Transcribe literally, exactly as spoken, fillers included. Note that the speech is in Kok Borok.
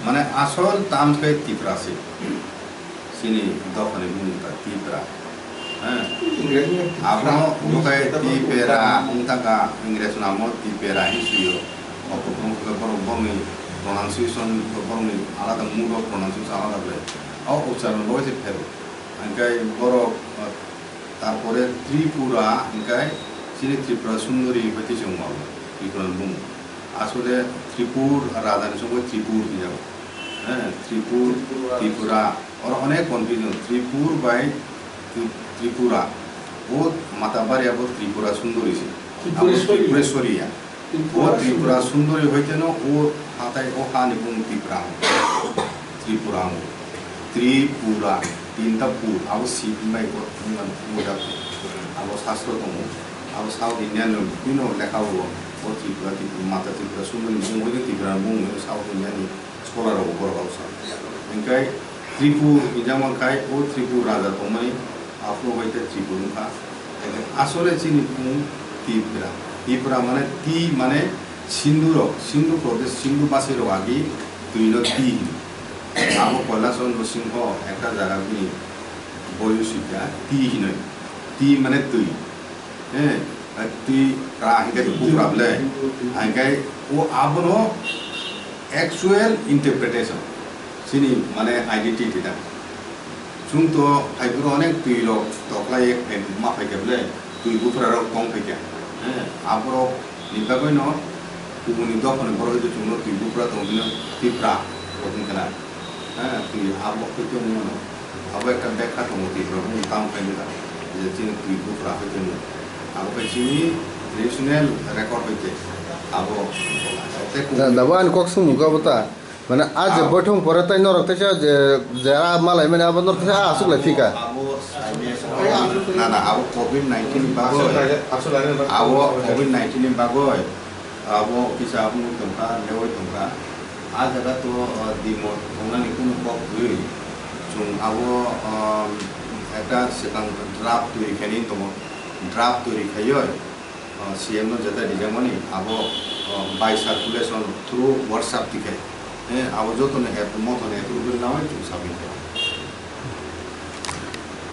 Mane asol term khe Tipra se. Chini dophani bumung ta Tipra. Heh. Ingresni Abo term, bukai Tipra wngtaka Ingres namo Tipra hin suyo. O kutung khe borok borokni pronunciation, borokni alada mood of pronunciation alada ble. O ucharno bo se phero. Hingke borok, tarpore Tripura, hingke chini Tripura Sundori bai tei chwng mano. Tripura ni bumung. Asole Tripur raja ni songwi Tripur hinjago. Heh, Tripur, Tripura. Tripura. Oro onek confusion. Tripur bai Tri-, Tripura. O Matabari abo Tripura Sundori se. Abo Tripureswari. Tripureswari ya. O Tripura Sundori hoiteno o hatai o hani bumung Tripura. Tripura. Tripura. Tinta pur. Abo si bai o, o, o, abo sastro tongo. Abo South Indian no bino lekha o, o Tripura, Tripura, Mata Tripura Sundori bumung hoite Tripura bumung hoite South Indian ni scholar rok borok rok sa. Hingkai Tripur hinjama kai o Tripur raja tongmani aphuru bai khe Tripur wngkha. Asole chini bumung Tipra. Tipra mane ti mane Sindhu rok, Sindhu Pradesh, Sindhu basi rok agi twi no ti hino. Abo Kailashwar Singho ekta jaga bini boyu sikha ti hinoi. Ti mane twi. Eh, twi ra hingke twi ra ble. Hingke o abono actual interpretation. Chini mane identity da. Chwng to phaiboro onek twi rok toklai ek ma phaikhe ble, twi buphra rok tong phaikhe. Eh, aborok ni bagwi no kubuni dophani borok hwnkhe chwngno twi buphra tong bino Tipra rok wngkha na. Eh, twi abo khe tongmano. Abo ekta bekha tongo Tipra bumung tamo khainwi da. Je chini twi buphra hai tongo. Abo khe chini traditional record hai khe abo tei kubuni. Da, dabo ani kok swngmung khe abo ta. Mane a je boithong pore tei norok teisa je, je a malai mani abo norok teisa a aswk lai phika. Abo, abo, na, na, abo covid nineteen ni bagwi. Abo covid nineteen ni bagwi. Abo kisa abo tongkha, lewi tongkha. A jaga to, uh, dimo tongnani kunu kok gwi. Chwng abo, um, ekta swkang draft twi khaini tongo. Draft twi khaiwi. Uh, C M no jeta rijakmani abo, uh, by circulation through WhatsApp tikai. Eh, abo joto no app moto ni approve rwna bai chwng submit kha.